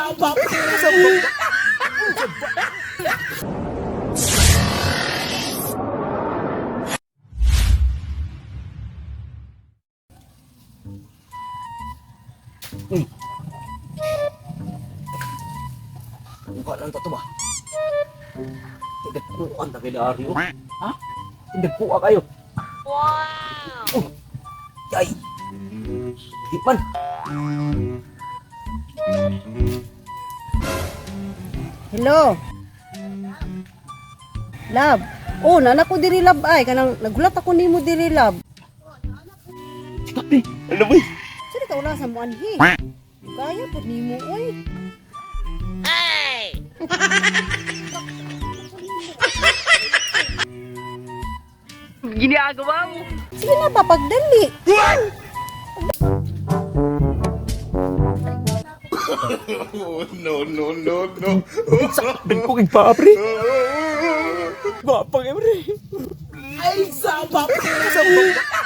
sa baba. Uy. Mukha lang to ba? Tinagkuan ta kay Dario. Ha? Tinagkuha kayo. Wow! Oh. Yay! Di pan. Hello. Love. Oh, nana ko diri, love, ay kanang nagulat ako nimo diri, love. Kape. Ano ba? Sino ka wala sa muanhi? Kaya pud nimo oy. Ginagawa mo. Sige na ba pagdali. No, no, no, no. Sakit ko kay pa, pre. Gwapang eh, pre. Ay, sa baba. Sa baba.